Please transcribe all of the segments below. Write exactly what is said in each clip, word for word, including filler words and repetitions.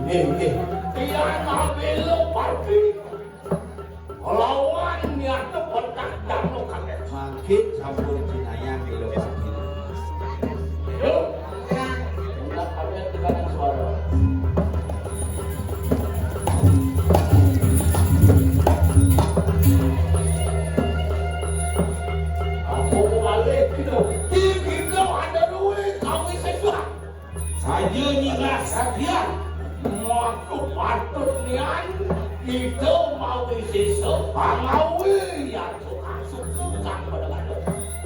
Nggih, nggih. Tiang kabéla pati. Lawan niata petak dano kabéh. Mangkin sampun jinayah béla pati. Yo. Enggak kabéh tekanan suara. Apa balik kita? Di kita ada duit, kami sesuai. Saja nyinggah sakian, maka patut nian kita mawisesa pangawi atu kasuk kang pada-pada.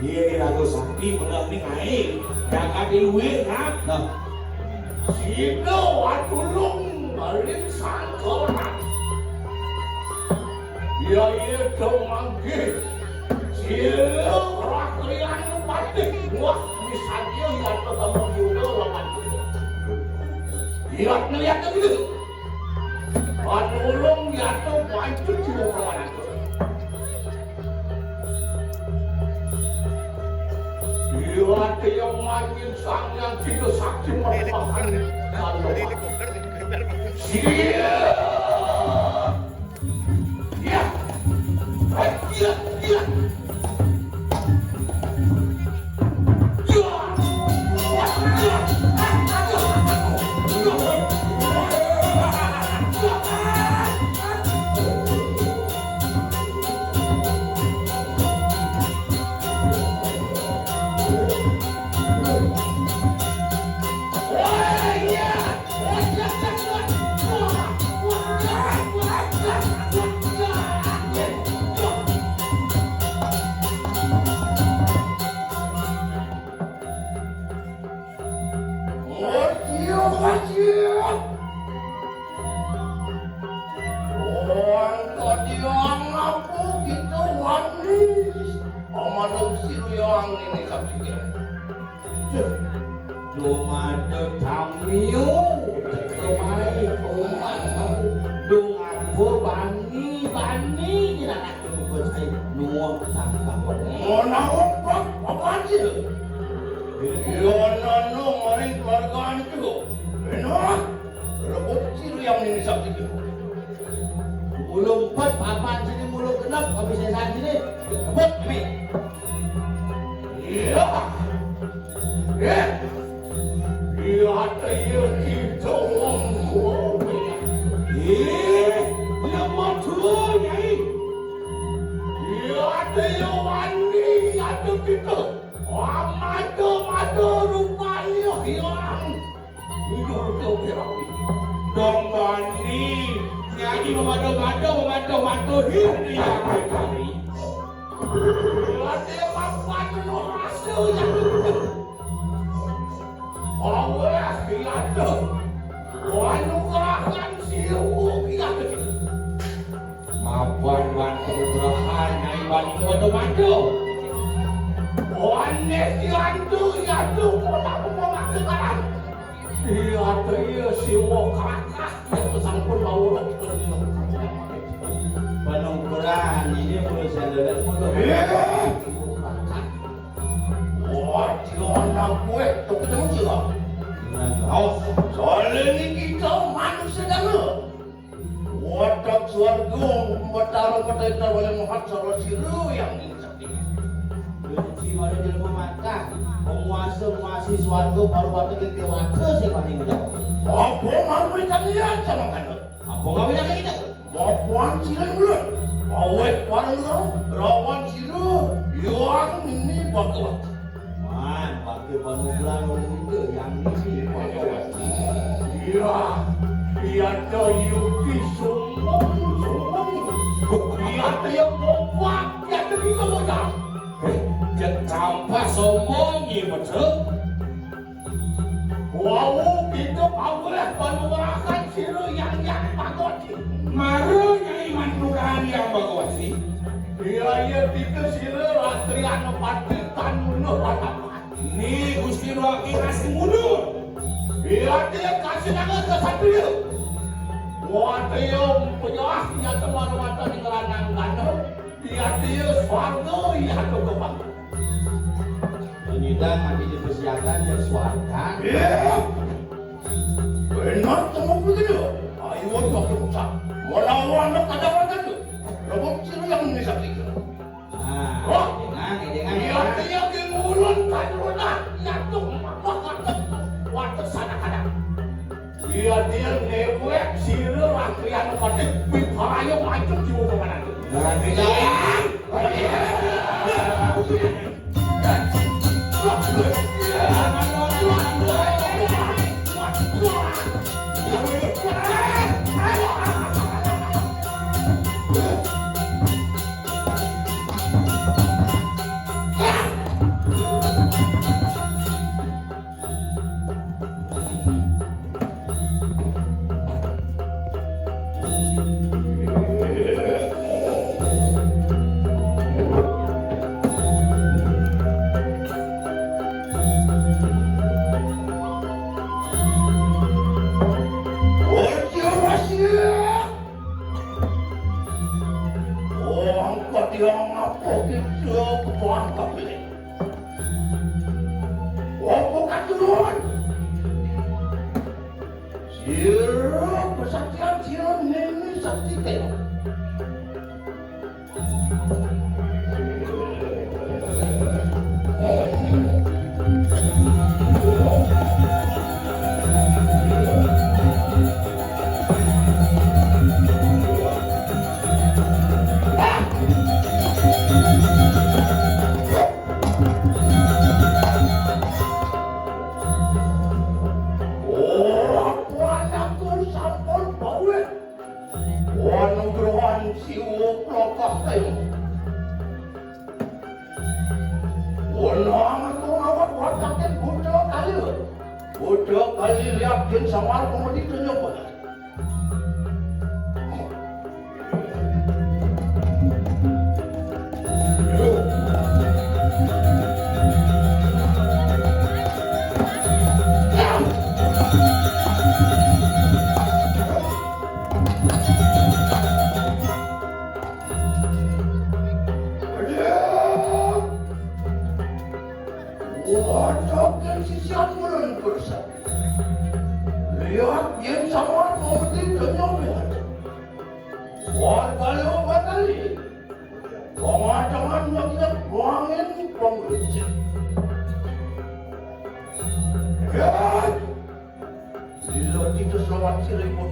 Iya, Ratu Sakti bener nih, ngai. Jaga di luar, ha? Nah. Sida watulung maring sangkoran. Ya, iya, dong mangke. Sira rakyat patih. Wah, misalnya ya ketemu juga lawan. Iya, ngeliat gitu. Watulung ya tuh, wajib juga kawan. Iya, dia manggil sang yang tiga sakti merupakan. Iya. Iya. Iya. Iya. Wan kadiang apa kita wani? Amanung sira yang ini kapikir. Duh, dumada tamiu. Dumai, dumai. Dung apa bani, bani kira aku bukan saya nuwun sangkah. Menawa apa aja? Iya, nanu maring keluarga antu. Benar. Rebut sira yang ini sakti. Mulu empat, papan sini, mulu genep, habis sesan sini. Rebut, kami. Iya. Eh. Iya, iya, kita wong tua. Eh, lemah tua, Nyai. Iya, iya, wani, ada kita. Wah, mata-mata rupanya hilang. Iya, iya, iya. Dong bani, Nyai memado-mado, memado-mado, hir, iya, kali. Ada apa-apa, rasa yang Allah, iya, tuh. Wanu kelakan siu, iya, tuh. Mapan wan perubahan, Nyai bani mado-mado. Wan neh, iya, tuh, iya, tuh, pola, pola, sekarang. Iya, tuh, iya, siwa kakak, iya, pesan pun bawa lagi. Penukuran, ini perlu saya lihat, perlu. Iya. Wah, dia anak gue, tuh ketemu juga. Dengan kaos. Soalnya ini kita manusia dana. Watak swarga, Batara Batara Wali Mahat Sarwa Sira yang ini sakti. Benci pada jelema mata, penguasa, penguasa swarga, baru watak yang dewasa, saya paling mudah. Apa mau berikan lihat sama kamu? Apa kau bilang kita? Bapak sira mula. Awet parang rawan sira, yang ini Bhagawati. Man, pakai panugrahan orang muda yang ini Bhagawati. Iya, iya, ada yukti sombong, sombong. Iya, ada yang kompak, iya, ada kita modal. Eh, cek sampah sombong, iya, betul. Wau, kita pamrih panuwurahan sira yang yang Bhagawati. Mara Nyai manurahan yang Bhagawati. Iya, iya, kita sira ratrian pati tanuna patapan. Ni Gusti Rwaki kasih mundur. Iya, dia kasih naga ke satria. Wah, dia penyah nyata mata di keranang gana. Iya, dia swarga, iya, tuh kembang. Penyidang mati di persiapan ya swarga. Iya. Enak sama begitu. Ayo, tak usah. Melawan kadang-kadang tu. Rebut sila yang bisa kita. Ah, wah, dengan, dengan, iya, dengan. Dia di mulut kan, udah. Iya, tuh, mama, mama. Waktu sana kadang. Iya, dia ngewek, sila, rangkaian, pakai, wih, parahnya, macam, jiwa, kemana tuh? Nah, iya. Iya. Oh, angkat yang apa kita kebuang kapilih? Apa katurun? Sira kesaktian sira nini sakti tela. Oh, aku anakku sampun bawit. Wanugrahan siwa klokah kayu. Wenang aku ngawak watakin buta kali. Buta kali liak jin samar kumudi tunjuk. Waduh, sisian ulun kursa. Lihat, yen samar mau di dunia. Warga lewat batali. Wong adangan nyeblek wangin wong becik. Ya. Lilo titus lawan siripun.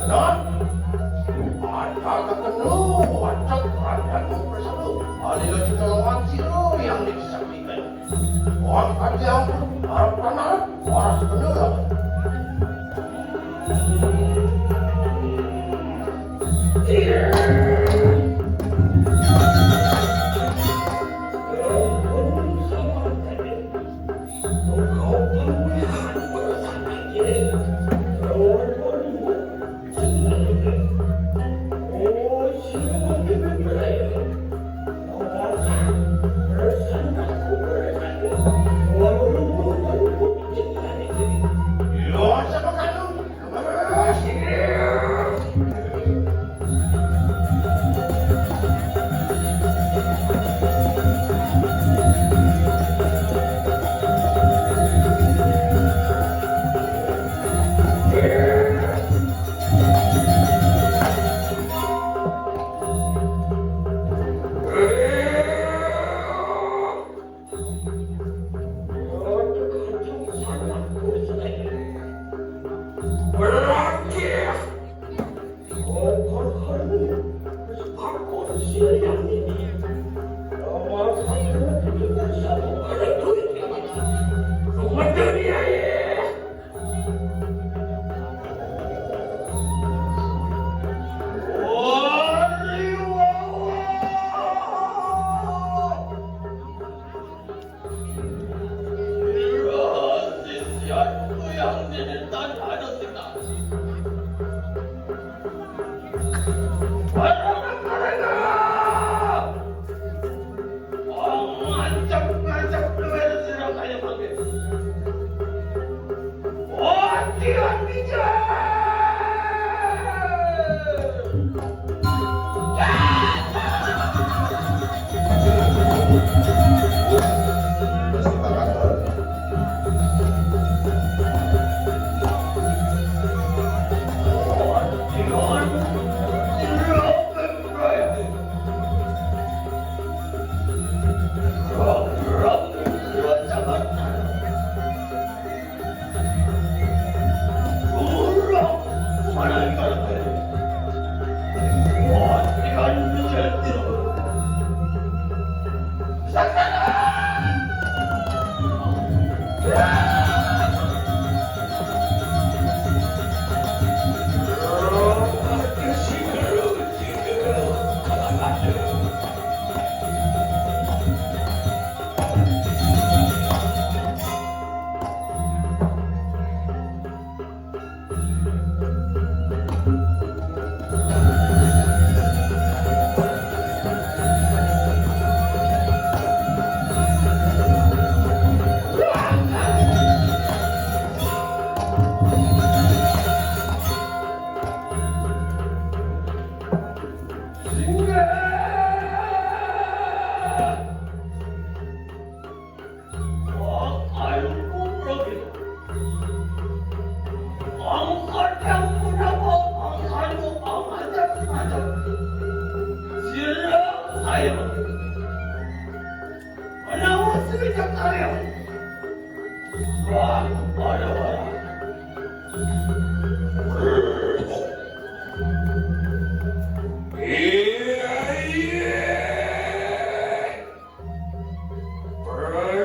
Nah, ada ketemu wajah kerajaan bersatu. Alila kita lawan silu yang disaksikan. Wah, kan dia ampun, harap tanah, harap bener.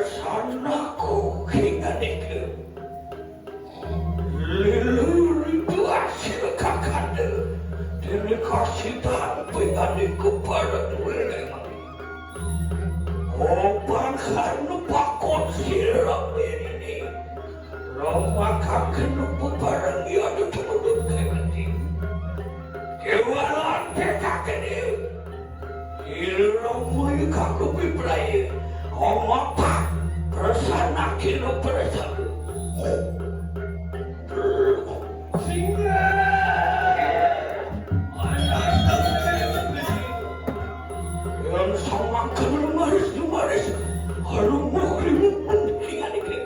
Persanaku kinganika. Liluri tuasil kakanda. Dene kasidan pinganika para duwene. Opan karna pakon sira ini. Rama kakena bebareng ya tutulun kemati. Kewalan petakene. Ira muli kang lupi praye. Omotak. Persana kina persana. Singa. Yang samakan lumaris-lumaris. Aduh, mau kelimutan. Ingat iki.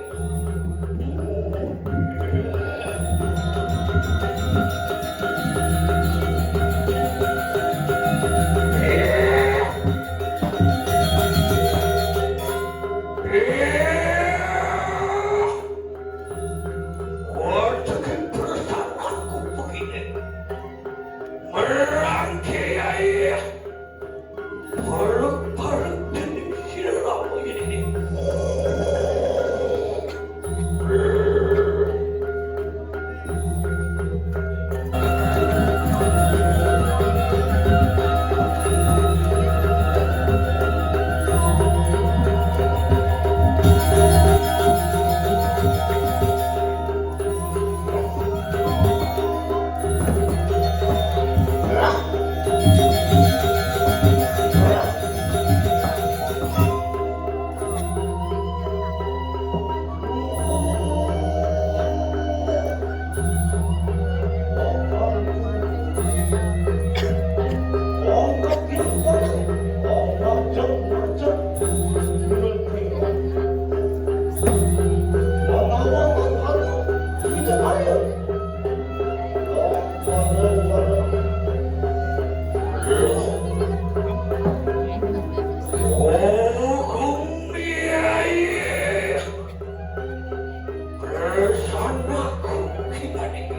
Persanaku kinaniku.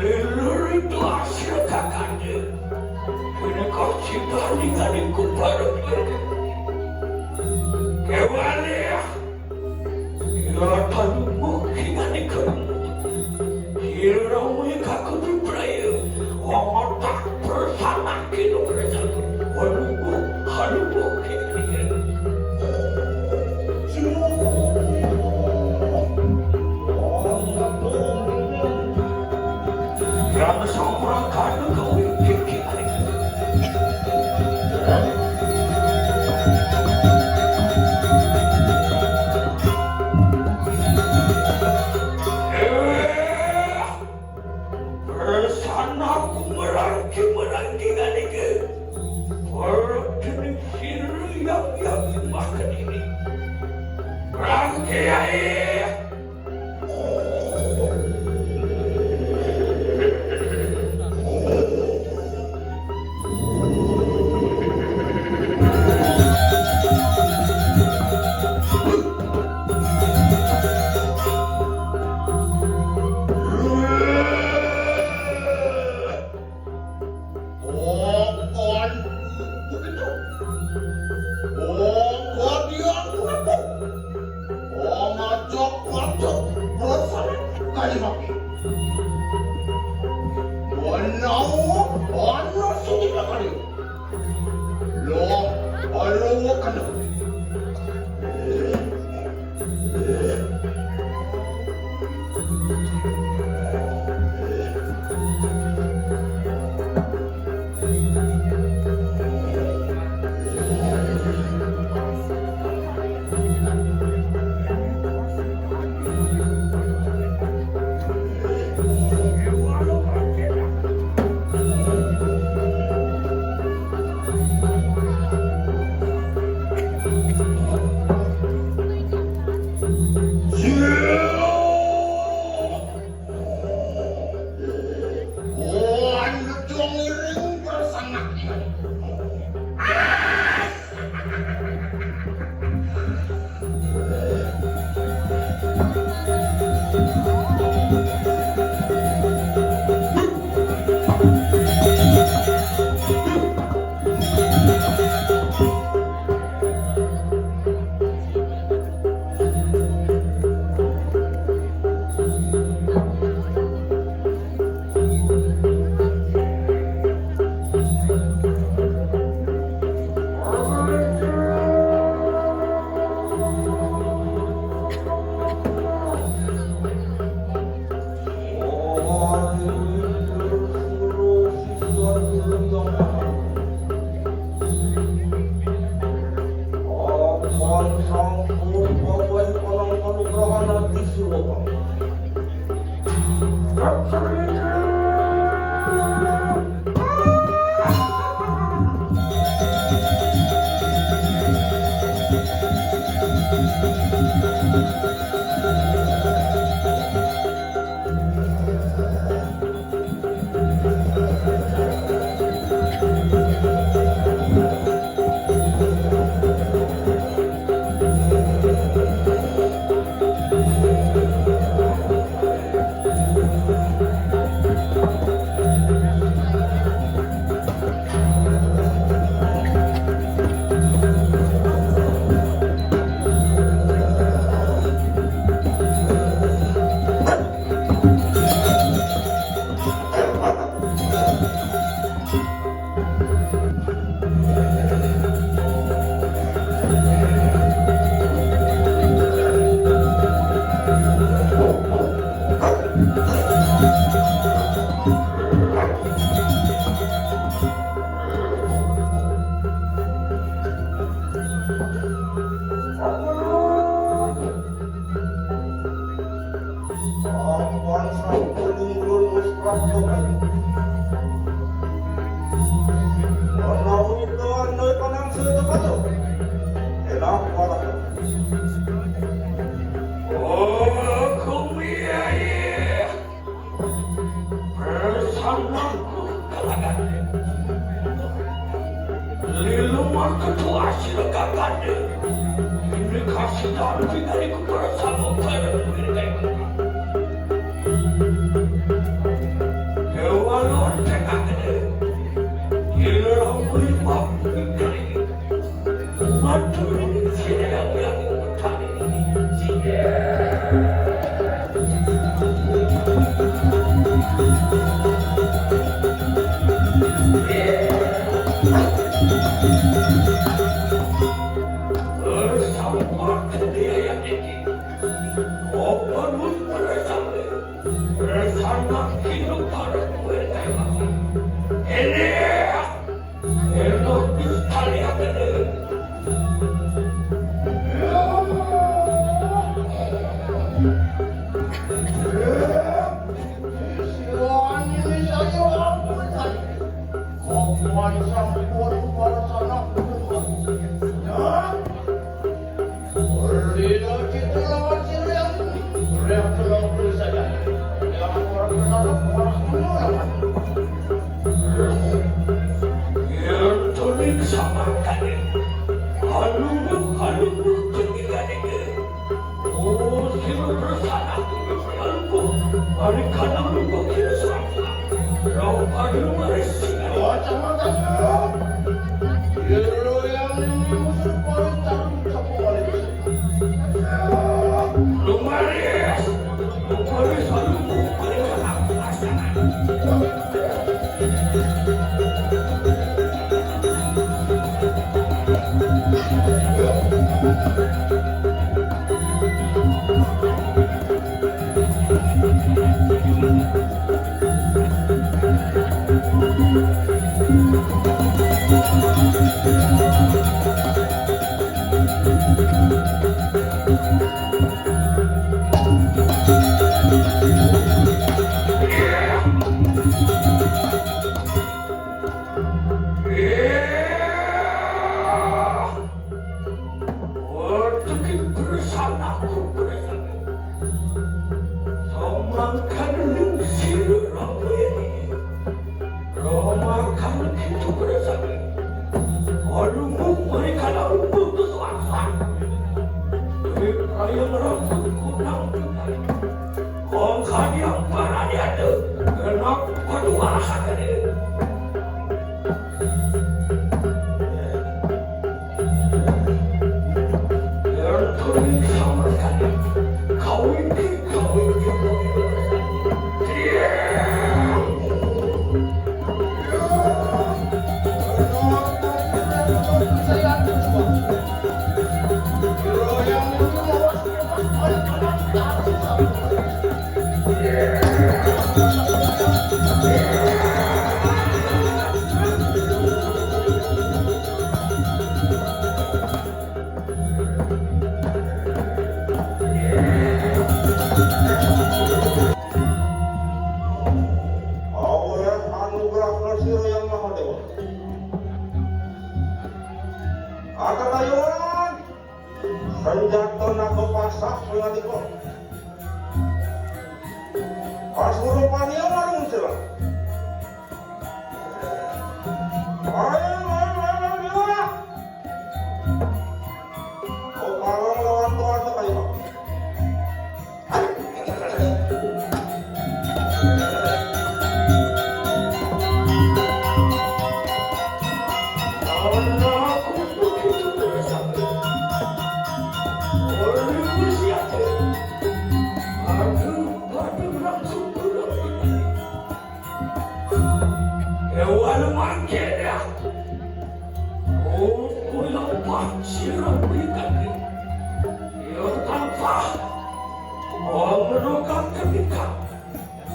Liluritu asira kakande. Kini kau cipta ningani kuparu. Kewali. Ira tanu mukinani kamu. Ira wika kupiprayu. Omotak persanaku no kerja. Walu, walu, walu. Persanaku merangki-merangki nganike. Perut dening sira yang, yang makan ini. Merangki ae. Okon. Okon yang aku. Oma jok wajo. Bosan kali maki. Wanau, wanau sini kali. Lo, alo wakana. Lilumang ketua sila kakande. Ini kasih dari dari ku bersama bareng. Opo nun bersama, bersama hidup para kueta. Ini, ini sekalian. Dina kita lawan sira yang teriak-teriak saja. Yang orang berharap orang dulu lawan. Yang tuning sama tadi. Aluh, aluh, ketika ini. Oh, sira bersalah. Aluh, hari kadang lupa kita serasa. Rau aduh, mari sini. Wacana tadi. Yang ini musuh paling tahu. Untuk bersanaku bersama. Samangkan sira ini. Ramakan kita bersama. Alumu mereka lalu putus asa. Ayam rambut kunang. Kong kadiang parani ada. Kenapa dua rasa gede? Aweh anugerah sira yang maha dewa. Akan ayunan senjata naga pasah pengaliko. Pas urupane warung sira. Ayo, ayo, ayo, ayo. Oh, kalau lawan tuan tuh kayak apa? Ewan mangkene. Oh, kula pancira mrikati. Ya tansah. Meruka ketika.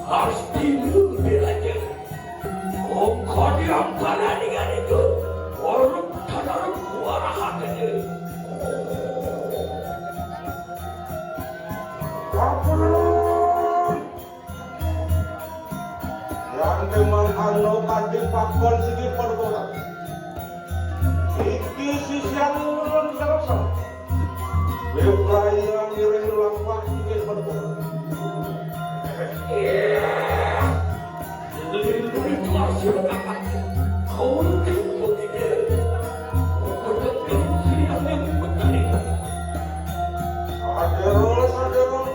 Pasti mungkin aja. Kok kau diampara dengan itu? Orang tanah kuara hatinya. Ampun. Yang memang ano kadi pakon sigi perkara. Iki sisian ulun terus. Wipraya ngiring lampah sigi perkara. Aduh, aduh.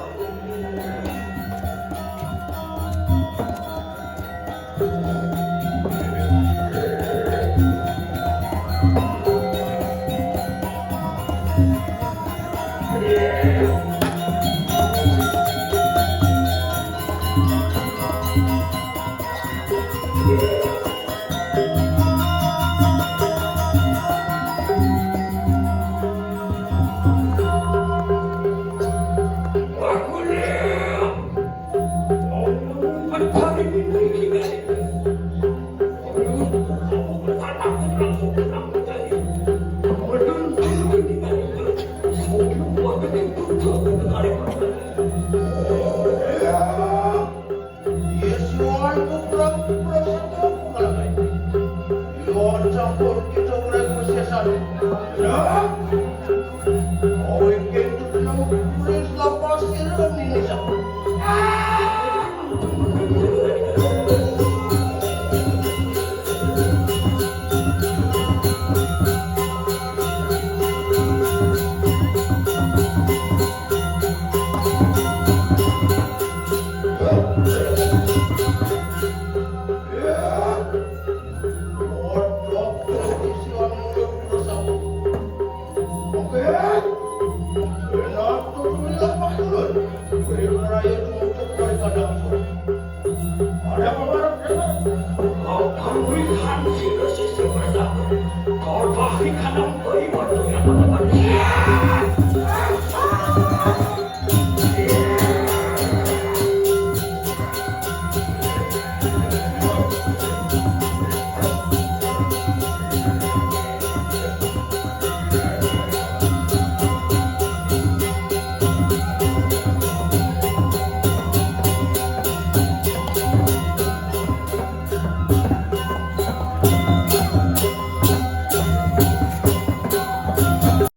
Yes, you are the Prabu Satya Kukalai. You are the Prabu Satya. Oh, we came to know. Please, la pasira ni nisa.